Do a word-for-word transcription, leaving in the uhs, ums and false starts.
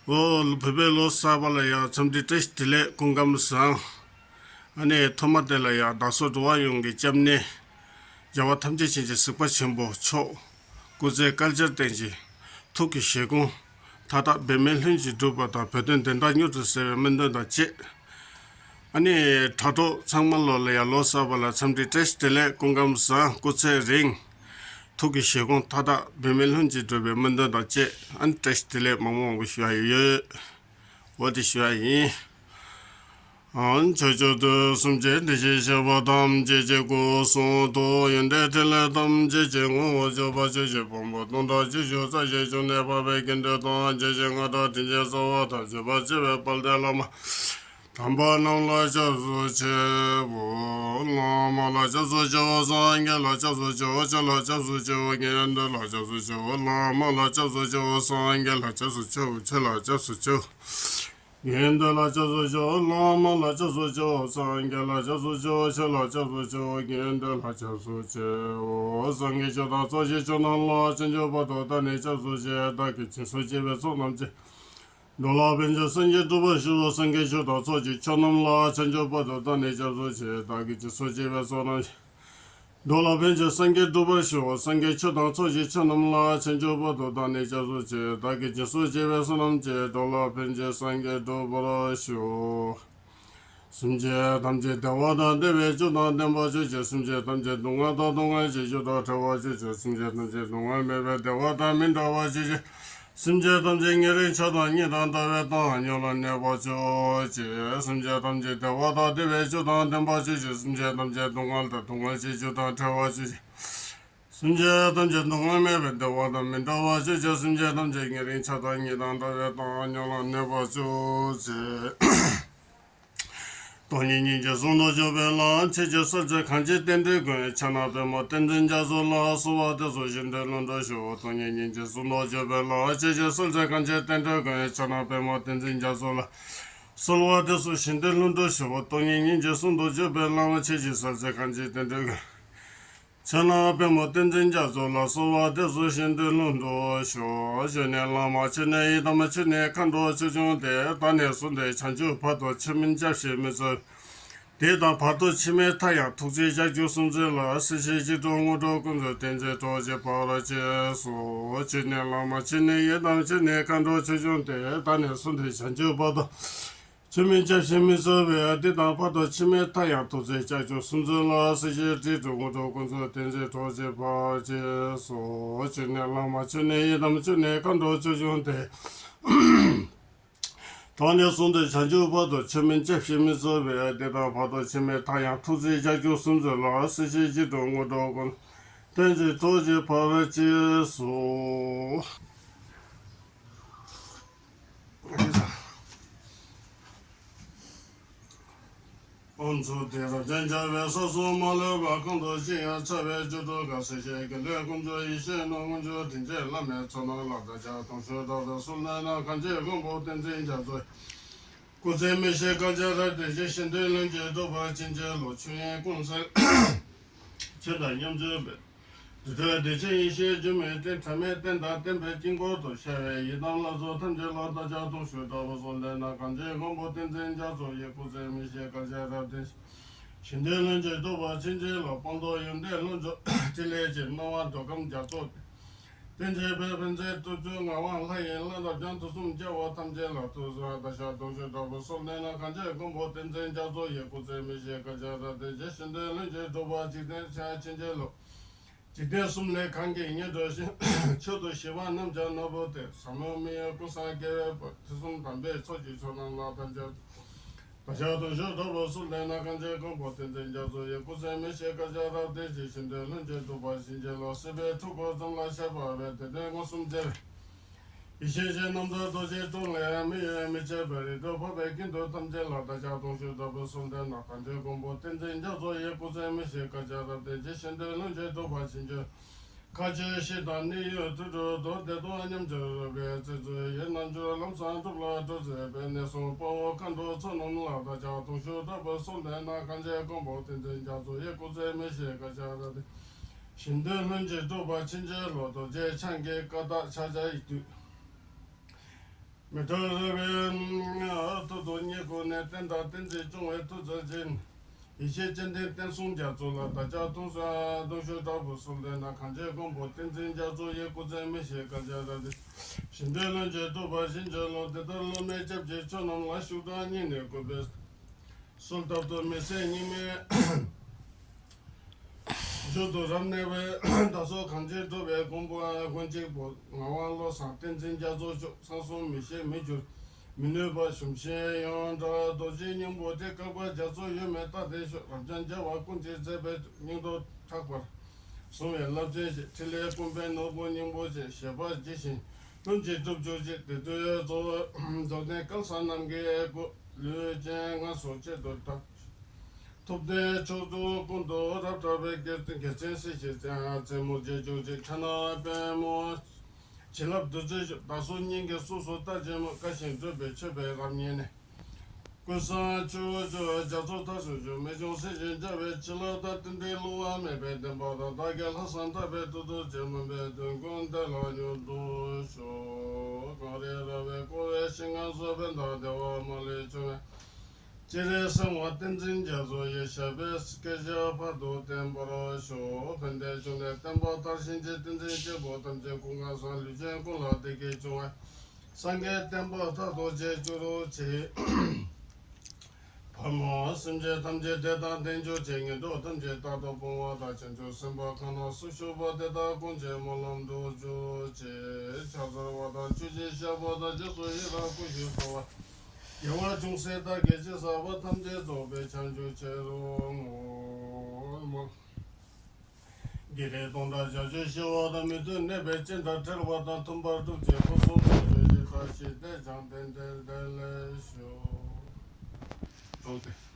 ཨོ། བོད་པའི་ལོ་གསར་པ་ལ་ཡང་འཚམས་འདྲི་བཀྲ་ཤིས་བདེ་ལེགས། སྐུ་ཁམས་བཟང་། ཨ་ནི་ཐོག་མ་དེ་ལ་ཡང་བདག་སོགས་འགྲོ་བ་ཡོངས་ཀྱི་སྐྱབས་གནས་རྒྱལ་བ་ཐམས་ཅད་མཁྱེན་ཅིང་གཟིགས་པ་ཆེན་པོ་མཆོག་སྐུ་ཚེ་བསྐལ་བརྒྱར་བརྟན་ཅིང་ཐུགས་ཀྱི་བཞེད་དགོངས་མཐའ་དག་འབད་མེད་ལྷུན་གྱིས་འགྲུབ་པ་དང་། བོད་དོན་བདེན་མཐའ་མྱུར་དུ་གསལ་བའི་སྨོན་འདུན་དང་བཅས། ཨ་ནི་དྲ་གྲོགས་ཚང་མ་ལོ་ལ་ཡང་ལོ་གསར་པ་ལ་འཚམས་འདྲི་བཀྲ་ཤིས་བདེ་ལེགས། སྐུ་ཁམས་བཟང་། སྐུ་ཚེ་རིང་། ཐུགས་ཀྱི་བཞེད་དགོངས་མཐའ་དག་འབད་མེད་ལྷུན་གྱིས་འགྲུབ་པའི་སྨོན་འདུན་དང་བཅས། ཨ་ནི་བཀྲ་ཤིས་བདེ་ལེགས་མང་པོ་མང་པོ་ཞུ་ཡ་ཡོད། འོ་དེ་ཞུ་ཡ་ཡིན། ཨ་ནི་ཆོས་སྐྱོང་དུས་གསུམ་གྱི་བདེ་གཤེགས་ཞབས་པད་ཐམས་ཅད་ཀྱི་སྐུ་གསུང་ཐུགས་ཡོན་ཏན་ཕྲིན་ལས་ཐམས་ཅད་ཀྱི་ངོ་བོ་བརྗོད་པ་ཆོས་ཀྱི་ཕུང་པོ་སྟོང་ཕྲག་བཅུ་བཞི་རྩ་བཞི་བཅུ་གནས་འཕགས་པའི་དགེ་འདུན་དང་། རྒྱལ་སྲས་མངའ་བདག་དྲིན་ཅན་གསང་བ་དང་བཅས་པ་བཅས་པའི་དཔལ་ལྡན་བླ་མ་དམ་པ་རྣམས་ལ་སྐྱབས་སུ་མཆིའོ། བླ་མ་ལ་སྐྱབས་སུ་མཆིའོ། སངས་རྒྱས་ལ་སྐྱབས་སུ་མཆིའོ། ཆོས་ལ་སྐྱབས་སུ་མཆིའོ། དགེ་འདུན་ལ་སྐྱབས་སུ་མཆིའོ། བླ་མ་ལ་སྐྱབས་སུ་མཆིའོ། སངས་རྒྱས་ལ་སྐྱབས་སུ་མཆིའོ། ཆོས་ལ་སྐྱབས་སུ་མཆིའོ། དགེ་འདུན་ལ་སྐྱབས་སུ་མཆིའོ། བླ་མ་ལ་སྐྱབས་སུ་མཆིའོ། སངས་རྒྱས་ལ་སྐྱབས་སུ་མཆིའོ། ཆོས་ལ་སྐྱབས་སུ་མཆིའོ། དགེ་འདུན་ལ་སྐྱབས་སུ་མཆིའོ། སངས་རྒྱས་ཆོས་དང་ཚོགས་ཀྱི་མཆོག་རྣམས་ལ། བྱང་ཆུབ་བར་དུ་བདག་ནི་སྐྱབས་སུ་མཆི། བདག་གིས་སྦྱིན་སོགས་བགྱིས་པའི་ཚོགས་རྣམས་ཀྱིས། འགྲོ་ལ་ཕན་ཕྱིར་སངས་རྒྱས་འགྲུབ་པར་ཤོག། སངས་རྒྱས་ཆོས་དང་ཚོགས་ཀྱི་མཆོག་རྣམས་ལ། བྱང་ཆུབ་བར་དུ་བདག་ནི་སྐྱབས་སུ་མཆི། བདག་གིས་སྦྱིན་སོགས་བགྱིས་པའི་ཚོགས་རྣམས་ཀྱིས། འགྲོ་ལ་ཕན་ཕྱིར་སངས་རྒྱས་འགྲུབ་པར་ཤོག། སངས་རྒྱས་ཆོས་དང་ཚོགས་ཀྱི་མཆོག་རྣམས་ལ། བྱང་ཆུབ་བར་དུ་བདག་ནི་སྐྱབས་སུ་མཆི། བདག་གིས་སྦྱིན་སོགས་བགྱིས་པའི་ཚོགས་རྣམས་ཀྱིས། འགྲོ་ལ་ཕན་ཕྱིར་སངས་རྒྱས་འགྲུབ་པར་ཤོག། སེམས་ཅན་ཐམས་ཅད་བདེ་བ་དང་བདེ་བའི་རྒྱུ་དང་ལྡན་པར་གྱུར་ཅིག། སེམས་ཅན་ཐམས་ཅད་སྡུག་བསྔལ་དང་སྡུག་བསྔལ་གྱི་རྒྱུ་དང་བྲལ་བར་གྱུར་ཅིག། སེམས་ཅན་ཐམས་ཅད་སྡུག་བསྔལ་མེད་པའི་བདེ་བ་དང་མི་འབྲལ་བར་གྱུར་ཅིག། སེམས་ཅན་ཐམས་ཅད་ཉེ་རིང་ཆགས་སྡང་གཉིས་དང་བྲལ་བའི་བཏང་སྙོམས་ལ་གནས་པར་གྱུར་ཅིག། སེམས་ཅན་ཐམས་ཅད་བདེ་བ་དང་བདེ་བའི་རྒྱུ་དང་ལྡན་པར་གྱུར་ཅིག། སེམས་ཅན་ཐམས་ཅད་སྡུག་བསྔལ་དང་སྡུག་བསྔལ་གྱི་རྒྱུ་དང་བྲལ་བར་གྱུར་ཅིག། སེམས་ཅན་ཐམས་ཅད་སྡུག་བསྔལ་མེད་པའི་བདེ་བ་དང་མི་འབྲལ་བར་གྱུར་ཅིག། སེམས་ཅན་ཐམས་ཅད་ཉེ་རིང་ཆགས་སྡང་གཉིས་དང་བྲལ་བའི་བཏང་སྙོམས་ལ་གནས་པར་གྱུར་ཅིག། སྟོང་ཉིད་སྙིང་རྗེ་ཟུང་དུ་འཇུག་པའི་ལམ། ཆོས་ཀྱི་གསལ་མཛད་གང་ཞིག་བསྟན་འགྲོའི་མགོན། ཕྱག་ན་པདྨོ་བསྟན་འཛིན་རྒྱ་མཚོ་ལ། གསོལ་བ་འདེབས་སོ་བཞེད་དོན་ལྷུན་གྲུབ་ཤོག། སྟོང་ཉིད་སྙིང་རྗེ་ཟུང་དུ་འཇུག་པའི་ལམ། ཆོས་ཀྱི་གསལ་མཛད་གང་ཞིག་བསྟན་འགྲོའི་མགོན། ཕྱག་ན་པདྨོ་བསྟན་འཛིན་རྒྱ་མཚོ་ལ། གསོལ་བ་འདེབས་སོ་བཞེད་དོན་ལྷུན་གྲུབ་ཤོག། སྟོང་ཉིད་སྙིང་རྗེ་ཟུང་དུ་འཇུག་པའི་ལམ། ཆོས་ཀྱི་གསལ་མཛད་གང་ཞིག་བསྟན་འགྲོའི་མགོན། ཕྱག་ན་པདྨོ་བསྟན་འཛིན་རྒྱ་མཚོ་ལ། གསོལ་བ་འདེབས་སོ་བཞེད་དོན་ལྷུན་གྲུབ་ཤོག། མཆོད་གནས་བླ་མ་མཆོད་གནས་ཡི་དམ་མཆོད་གནས་མཁའ་འགྲོ་ཆོས་སྐྱོང་སྡེ། ད་ནས་བཟུང་སྟེ་བྱང་ཆུབ་བར་དུ་ཆོས་མིན་སྐྱབས་ཞེས་མི་འཚོལ། འདི་དང་བར་དུ་ཕྱི་མའི་མཐའ་ཡང་ཐུགས་རྗེའི་ལྕགས་ཀྱུས་བསྲུང་ཚུལ་ལ། སྲིད་ཞིའི་འཇིགས་སྐྲག་དངོས་གྲུབ་ཀུན་ཚོགས་བསྟན་འཛིན་ཐུགས་རྗེ་ཕར་ཕྱིན་སོ། མཆོད་གནས་བླ་མ་མཆོད་གནས་ཡི་དམ་མཆོད་གནས་མཁའ་འགྲོ་ཆོས་སྐྱོང་སྡེ། ད་ནས་བཟུང་སྟེ་བྱང་ཆུབ་བར་དུ་ཆོས་མིན་སྐྱབས་ཞེས་མི་འཚོལ་བའི། འདི་དང་བར་དུ་ཕྱི་མའི་མཐའ་ཡང་ཐུགས་རྗེའི་ལྕགས་ཀྱུས་བསྲུང་ཚུལ་ལ། སྲིད་ཞིའི་འཇིགས་སྐྲག་དངོས་གྲུབ་ཀུན་ཚོགས་བསྟན་འཛིན་ཐུགས་རྗེ་ཕར་ཕྱིན་སོ། མཆོད་གནས་བླ་མ་མཆོད་གནས་ཡི་དམ་མཆོད་གནས་མཁའ་འགྲོ་ཆོས་སྐྱོང་སྡེ། ད་ནས་བཟུང་སྟེ་བྱང་ཆུབ་བར་དུ་ཆོས་མིན་སྐྱབས་ཞེས་མི་འཚོལ་བའི། འདི་དང་བར་དུ་ཕྱི་མའི་མཐའ་ཡང་ཐུགས་རྗེའི་ལྕགས་ཀྱུས་བསྲུང་ཚུལ་ལ། སྲིད་ཞིའི་འཇིགས་སྐྲག་དངོས་གྲུབ་ཀུན་བསྟན་འཛིན་ཐུགས་རྗེ་ཕར་ཕྱིན་སོ། ཨོཾ་ཚུ་ཏེ། རབ་འབྱམས་རྒྱལ་བའི་ས་གསུམ་མ་ལུས་པ། གང་དུ་ཅི་ཡང་ཁྱབ་པའི་རྒྱུ་སྟོབས་དཀར། སྲིད་ཞིའི་དགེ་ལེགས་ཀུན་སྩོལ། ཡེ་ཤེས་སྣང་ངོ་མཆོག་དྲིན་ཅན་བླ་མའི་ཚོགས་རྣམས་ལ། བདག་ཅག་དུང་ཞུ་དྲག་པོས་གསོལ་འདེབས་ན། གང་ཕྱིར་མགོན་པོ་བསྟན་འཛིན་རྒྱ་མཚོ་ཡི། སྐུ་ཚེ་མི་ཤིགས་དཀའ་སྤྱད་རབ་བརྟན་ཅིང་། བཞེད་དོན་ལྷུན་གྱིས་གྲུབ་པར་བྱིན་གྱིས་རློབས། ཆོས་དབྱིངས་ཀུན་གསལ་ཆོས་དང་མཉམ་སྤྱོད་པའི། དུར་ཁྲོད་བདེ་ཆེན་ཡེ་ཤེས་སྒྱུ་མའི་གཏེར། ཐ་མལ་རྟེན་དང་བརྟེན་པའི་དཀྱིལ་འཁོར་དུ། ཤར་བའི་ཡི་དམ་ལྷ་ཚོགས་ཐམས་ཅད་ལ། བདག་ཅག་དུང་ཞུ་དྲག་པོས་གསོལ་འདེབས་ན། གང་ཕྱིར་མགོན་པོ་བསྟན་འཛིན་རྒྱ་མཚོ་ཡི། སྐུ་ཚེ་མི་ཤིགས་དཀའ་སྤྱད་རབ་བརྟན་ཅིང་། བཞེད་དོན་ལྷུན་གྱིས་གྲུབ་པར་བྱིན་གྱིས་རློབས། སྤངས་རྟོགས་ཡོན་ཏན་ལྷུན་གྲུབ་ཕྲིན་ལས་ཀྱི། སྣང་བ་འདོད་ཁམས་རྒྱ་མཚོ་སྟེ། རྟེན་བཅས་པའི་ཕན་མཛད་སྟོབས་བཅུ་ངག་དབང་ལྷ་ཡི་བླ་རབས་ཀྱང་། དུས་གསུམ་རྒྱལ་བ་ཐམས་ཅད་ལ། ཐུགས་བརྩེ་བ་བདག་ཅག་དུང་ཞུ་དྲག་པོས་གསོལ་འདེབས་ན། གང་ཕྱིར་མགོན་པོ་བསྟན་འཛིན་རྒྱ་མཚོ་ཡི། སྐུ་ཚེ་མི་ཤིགས་དཀའ་སྤྱད་རབ་བརྟན་ཅིང་། བཞེད་དོན་ལྷུན་གྱིས་གྲུབ་པར་འཇིག་རྟེན་ཕྱིར་བྱིན་གྱིས་རློབས། འཇིག་རྟེན་གསུམ་ལས་གང་གིས་ཉེར་འགྲོ་ཞིང་། མཆོག་ཏུ་གཤེགས་པ་རྣམས་ཀྱང་ནོར་བུ་སྟེ། ཟབ་མོ་མི་ཡི་ཀུན་བཟང་རྒྱལ་བའི་དཔལ། དུས་གསུམ་དམ་པའི་ཚོགས་ཀྱི་མཆོག་རྣམས་ལ། བདག་ཅག་བདག་ཅག་དུང་ཞུ་དྲག་པོས་གསོལ་འདེབས་ན། གང་ཕྱིར་མགོན་པོ་བསྟན་འཛིན་རྒྱ་མཚོ་ཡི། སྐུ་ཚེ་མི་ཤིགས་དཀའ་སྤྱད་རབ་བརྟན་ཅིང་། བཞེད་དོན་ལྷུན་གྱིས་གྲུབ་པར་བྱིན་གྱིས་རློབས། སྲིད་པའི་འཁྲུལ་འཁོར་ཙམ་ལ་ཆགས་པ་བས། བདེ་དོན་མངོན་སུམ་མཛད་པའི། ཡེ་ཤེས་ཀྱི་རྣམ་རྟོག་རྡོ་རྗེའི་གྲོགས་ལས་མི་གཡོ་མི་ཆགས་པའི། རིག་སྟོབས་འཕགས་པའི་ཀུན་ཏུ་ཐམས་ཅད་ལ། བདག་ཅག་དུང་ཞུ་དྲག་པོས་གསོལ་འདེབས་ན། གང་ཕྱིར་མགོན་པོ་བསྟན་འཛིན་རྒྱ་མཚོ་ཡི། སྐུ་ཚེ་མི་ཤིགས་དཀའ་སྤྱད་རབ་བརྟན་ཅིང་། བཞེད་དོན་ལྷུན་གྱིས་གྲུབ་པར་བྱིན་གྱིས། མཁའ་སྤྱོད་གཤེད་དང་གནས་ཡུལ་དུད་འགྲོ་དང་། བདེ་སྟོང་མཉམ་གྱུར་རོལ་པའི་རྩེ་མཚོན་ཡིན། རྣལ་འབྱོར་ལམ་བཟང་སྒྲུབ་ལ་སྤྲོ་མཛད་པའི། གནས་གསུམ་དཔའ་བོ་མཁའ་འགྲོ་ཚོགས་རྣམས་ལ། བདག་ཅག་དུང་ཞུ་དྲག་པོས་གསོལ་འདེབས་ན། གང་ཕྱིར་མགོན་པོ་བསྟན་འཛིན་རྒྱ་མཚོ་ཡི། སྐུ་ཚེ་མི་ཤིགས་དཀའ་སྤྱད་རབ་བརྟན། བཞེད་དོན་ལྷུན་གྱིས་གྲུབ་པར་བྱིན་གྱིས་རློབས། རྡོ་རྗེ་འཆང་གི་བཀའ་རྟགས་ཕྱག་རྒྱའི་བདུད། མི་ཐོག་ར་བའི་ཐུགས་སྟོང་ཉེ་ཁུ་ནས་བསྟན་དང་བསྟན་འཛིན་སྐྱོང་བའི་ཐུགས་རྗེ་ཅན། ཡེ་ཤེས་སྤྱན་ལྡན་བསྟན་སྲུང་རྒྱ་མཚོ་ལ་བདག་ཅག་དུང་ས་དུང་ཤོར་དྲག་པོ་གསུམ་ལྡན་ན་གང་བྱེད་མགོན་པོ་བསྟན་འཛིན་རྒྱ་མཚོ་ཡི་སྐུ་ཚེ་མི་ཤིགས་དཀའ་སྤྱད་རབ་ཏུ་ཞི་འདོད་ལྷུན་གྱིས་གྲུབ་པ་བཞིན་བྱོན་ལོ། དེ་ལྟར་སློབ་མའི་སྐྱབས་ཀྱི་མཆོག་རྣམས་ལ་ཤུགས་དྲག་སྙིང་ནས་གུས་པས། གསོལ་བཏབ་ཏུ་མི་ཟད་སྙིགས་མའི་མཇུག་ཏུ་རབ་གནས་པའི་བདག་སོགས་གང་ཅིར་སྒྲུབ་པའི་མགོན་པོ་མགོན་གཅིག་པུ་ངག་དབང་བློ་བཟང་བསྟན་འཛིན་རྒྱ་མཚོ་མཆོག་གསང་གསུམ་མི་ཤེས་མི་འགྱུར་མི་ནུས་པ་ཞུམ་ཤེས་ཡོངས་གྲགས་རྡོ་རྗེ་སྙིང་པོ་ཏེ་བཀའ་བརྒྱ་མཚོ་ཡོད་མེད་རྟག་བདེ་ཤོག་རབ་འབྱམས་རྒྱལ་བ་ཀུན་གྱི་མཛད་པའི་སྙིང་སྟོབས་ཕྲག་པར་བཟུང་བའི་རླབས་ཆེན་ཞིག་ཕྲིན་ལས་བསྐུམ་པའི་ནོར་བུ་སྙིང་པོ་ཅན་བཞད་པ་ཇི་བཞིན་ལྷུན་གྱིས་གྲུབ་གྱུར་ཅིག་དེ་དུས་རྫོགས་རྫོགས་ལྡན་སྐལ་བཟང་རྣམས་ཀྱི་སྐུ། ལུས་ཅན་ལྔ་སོགས་གཅིག་ཏུ་བྲལ། ཐུབ་བསྟན་མཆོག་ཏུ་ཀུན་ཏུ་རབ་གྲགས་པའི་རྒྱལ་རྒྱལ་མཚན་སྲིད་ཞིའི་རྩེ་རྩེ་མོ་རྗེས་འཇུག་ཅིག་ཕྲ་ན་པདྨོ། བྱིན་རླབས་བདུད་རྩི་བདག་སོགས་སྙིང་གི་གཟུགས་སུ་ལྟ་ཅི་སྨོ། བཀའ་བཞིན་སྒྲུབ་པའི་མཆོད་པའི་རབ་བརྙེས་ནས། ཀུན་བཟང་མཆོག་མཆོག་རྒྱ་མཚོ་མཐར་སོན་མཆོག་མི་འབྱུང་སྲིད་ཞིའི་འཇའ་བའི་བྱིན་རླབས་དང་རྟེན་འབྲེལ་བསླུ་བ་མེད་པའི་བདེན་པ་དང་བདག་གི་ལྷག་བསམ་དག་པའི་ཐུགས་རྡོ་རྗེ་མུན་པའི་གདོན་ཀུན་བདེ་ལ་མྱུར་དུ་ཞོག་གངས་རི་ར་བས་བསྐོར་བའི་ཞིང་ཁམས་སུ་ཕན་དང་བདེ་བ་མ་ལུས་འབྱུང་བའི། སྤྱན་རས་གཟིགས་དབང་བསྟན་འཛིན་རྒྱ་མཚོ་ཡི་ཞབས་པད་སྐྱེས་ཞབས་ཕ་དུ་བརྟན་པར་ཤོག་ཕན་བདེའི་འབྱུང་གནས་བརྟན་པ་མཐར་ཕྱིན་ཅིང་བསྟན་འཛིན་སྐྱེས་བུ་ཐམས་ཅད་ཀུན་དགའ་བཟང་ལུས་ཅན་ཀུན་ལ་བདེ་སྐྱིད་འབྱུང་བའི། སངས་རྒྱས་བསྟན་པ་མཐར་ཐུག་བྱེད་གྱུར་ཅིག་ཕ་མ་སེམས་ཅན་ཐམས་ཅད་བདེ་དང་ལྡན་གྱུར་ཅིག་ངན་འགྲོ་ཐམས་ཅད་རྟག་ཏུ་སྤོང་བ་དང་བྱང་ཆུབ་སེམས་དཔའ་གང་ན་སུ་བཞུགས་པ་དེ་དག་ཀུན་གྱི་སྨོན་ལམ་འགྲུབ་གྱུར་ཅིག་ཕྱག་འཚལ་བ་དང་ཆོས་ཀྱི་བཤད་པ་དང་རྗེས་སུ་ཡི་རང་སྐུ་ཞབས་སོ་བ། དགེ་བ་ཅུང་ཟད་དག་གི་ཅི་བསགས་པ་ཐམས་ཅད་རྫོགས་པའི་བྱང་ཆུབ་ཆེ་རུ་བསྔོ། བགེགས་རིགས་སྟོང་དང་བརྒྱད་ཅུ་ཞི་བ་དང་མི་མཐུན་གནོད་པའི་རྐྱེན་དང་བྲལ་བ་དང་མཐུན་པར་སྒྲུབ་ཅིང་སྐུ་གསུམ་ཐུགས་རྗེ་ཅིག་བཀྲ་ཤིས་བདེ་འབྱུང་ལྡན་ལྡན་ལྡན་ལེགས་ཤོག །གྲོགས་ཏེ།